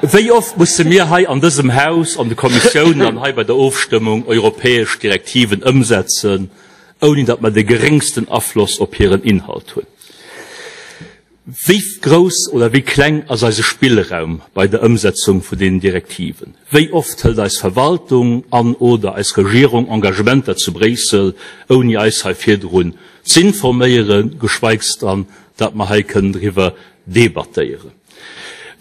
Wéi oft musse mir hei an dësem Haus, an de Kommissiounen an hei bei der Ofstëmmung europäesch Direktiven ëmsetzen, ouni datt mer de geréngsten Afloss op hiren Inhalt hunn? Wéi grouss oder wéi kleng ass eise Spillraum bei der Ëmsetzung vun deenen Direktiven? Wéi oft hëlt eis Verwaltung an oder eis Regierung Engagementer zu Bréissel, ouni eis hei virdrun z'informéieren, geschweigs dann, datt mer hei kënnen driwwer debattéieren?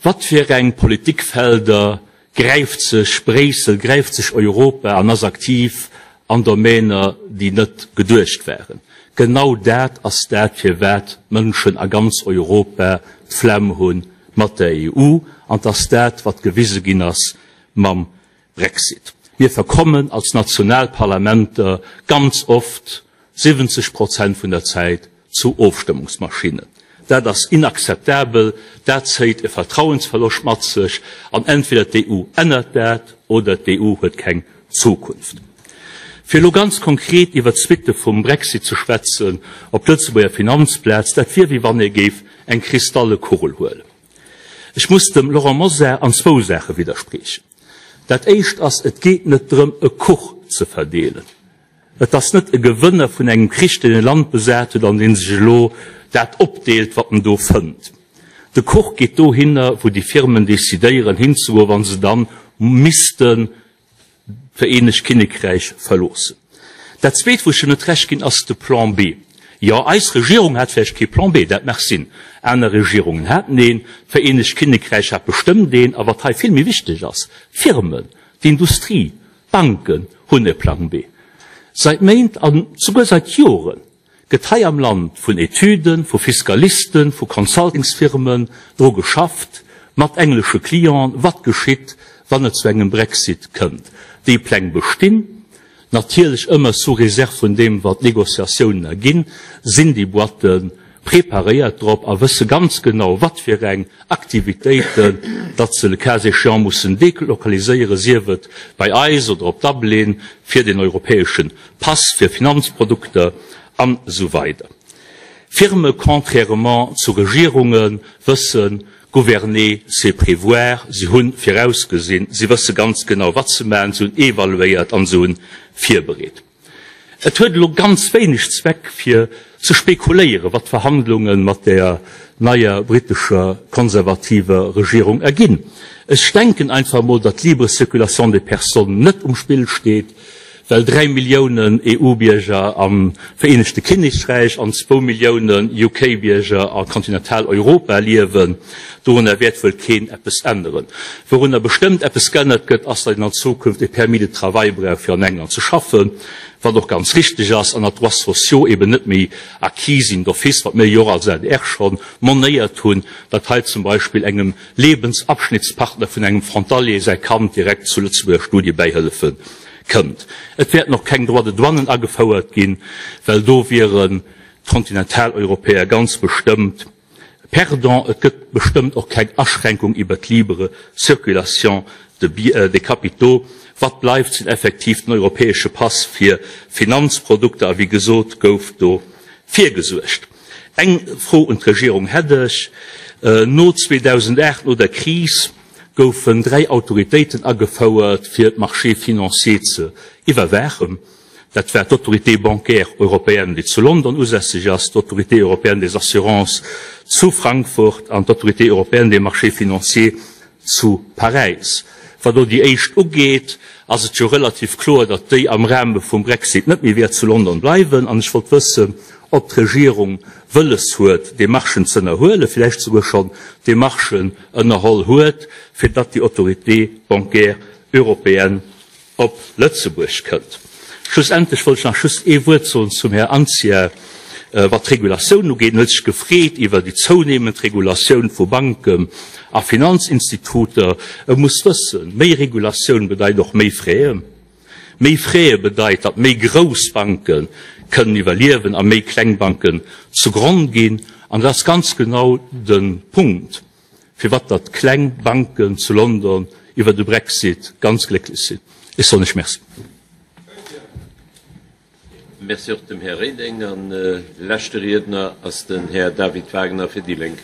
Wat fir eng Politikfelder gräift sech Bréissel, gräift sech Europa an ass aktiv an Domäner, déi net geduecht waren. Genau dat ass dat, firwat d'Mënschen a ganz Europa d'Flemm hu mat der EU, an 't ass dat, wat gewise ginn ass mam Brexit. Mir verkommen als national Parlamenter ganz oft 70 Prozent vun der Zäit zu Ofstëmmungsmaschinnen. Dat ass inakzeptabel, dat zéit e Vertrauensverloscht mat sech an entweder d'EU ännert dat oder d'EU huet keng Zukunft. Fir elo ganz konkret iwwert d'Suitte vum Brexit ze schwätzen op d'Lëtzebuerger Finanzplaz, dat wier wéi wann ee géif eng Kristallekugel huelen. Ech muss dem Laurent Mosar an zwou Saache widderspriechen. Dat éischt ass, et geet net drëm e Kuch ze verdeelen. Et ass net e Gewënner vun engem Krich, deen e Land besat huet an dee sech elo dat opdeelt, wat en do fënnt. De Kuch geet dohinner, wou déi Firmen decidéieren hinzegoen, wa se dann missten d'Vereenegt Kinnekräich verloossen. Dat Zweet, wou ech him net Recht ginn, ass de Plan B. Jo, eis Regierung hat vläicht kee Plan B, dat mag sinn. Aner Regierungen haten een, d'Vereenegt Kinnekräich hat bestëmmt een. A wat hei vill méi wichteg ass, d'Firmen, d'Industrie, D'Banken hunn e Plang B. Seit Méint an souguer seit Jore gëtt hei am Land vun Etüden, vu Fiskalisten, vu Consultingsfirmen dru geschafft, mat englesche Clienten, wat geschitt, wann et zu engem Brexit kënnt. Déi Pläng bestinn, natierlech ëmmer sous réserve vun deem, wat d'Négociatiounen erginn, sinn déi Boîten preparéiert drop a wësse ganz genau, wat fir eng Aktivitéiten datt se le cas échéant mussen delokaliséieren, sief et bei eis oder op Dublin, fir den europäesche Pass fir Finanzprodukter an esou weider. Firme, contrairement zu Regierungen, wëssen, gouverner c'est prévoir, si hu virausgesinn, si wësse ganz genau, wat se maachen, si hunn evaluéiert an se hunn virbereet. Et huet elo ganz wéineg Zweck fir ze spekuléieren, wat d'Verhandlunge mat der neier brittescher konservativer Regierung erginn. Ech denken einfach emol, datt d'libre circulation des personnes net um Spill steet, well 3 Milliounen EU-Bierger am Vereenegte Kinnekräich an zwou Milliounen UK-Bierger a Kontinentaleuropa liewen. Dorunner wäert wuel keen eppes änneren. Wourunner bestëmmt eppes geännert gëtt, ass, datt een an Zukunft e Permis de travail brauch, fir an England ze schaffen, wat och ganz richteg ass, an datt d'Droits sociaux eben net méi acquis sinn d'office, wat mir jo och als adr scho monéiert hunn, datt hei zum Beispill engem Lebensabschnittspartner vun engem Frontalier säi Kand direkt zu Lëtzebuerger Studiebäihëllefe kënnt. Et wäerten och keng Droits de douane agefouert ginn, well do wieren d'Kontinentaleuropäer ganz bestëmmt Pardon, et gëtt bestëmmt och keng Aschränkung iwwert d'libre circulation des capitaux. Wat bleift, sinn effektiv den europäesche Pass fir Finanzprodukter a wéi gesot gouf do virgesuergt. Eng Fro un d'Regierung hätt ech, No 2008, no der Kris, goufen 3 Autoritéiten agefouert, fir d'Marchés financiers ze iwwerwaachen. Dat war d'Autorité bancaire européenne, déi zu London usässeg ass, d'Autorité européenne des assurances zu Frankfurt an d'Autorité européenne des marchés financiers zu Paräis. Wat elo déi éischt ugeet, ass et jo relativ kloer, datt déi am Rahme vum Brexit net méi wäert zu London bleiwen. An ech wollt wëssen, ob d'Regierung wëlles huet, Démarchen ze ënnerhuelen, villäicht souguer schonn Démarchen ënnerholl huet, fir datt déi Autorité bancaire européenne op Lëtzebuerg kënnt. Schlussendlech wollt ech nach just ee Wuert soen zum Här Anzia, wat d'Regulatioun ugeet. En huet sech gefreet iwwer déi zounehmend Regulatioun vu Banken a Finanzinstituter. E muss wëssen, méi Regulatioun bedeit och méi Frais. Méi Frais bedeit, datt méi grouss Banke kënnen iwwerliewen a méi kleng Banken zugronn ginn. An dat ass ganz genau de Punkt. firwat datt kleng Banken zu London iwwer de Brexit ganz glécklech sinn. Ech soen lech Merci. Merci och dem Här Reding. An leschte Riedner ass den Här David Wagner fir déi Lénk.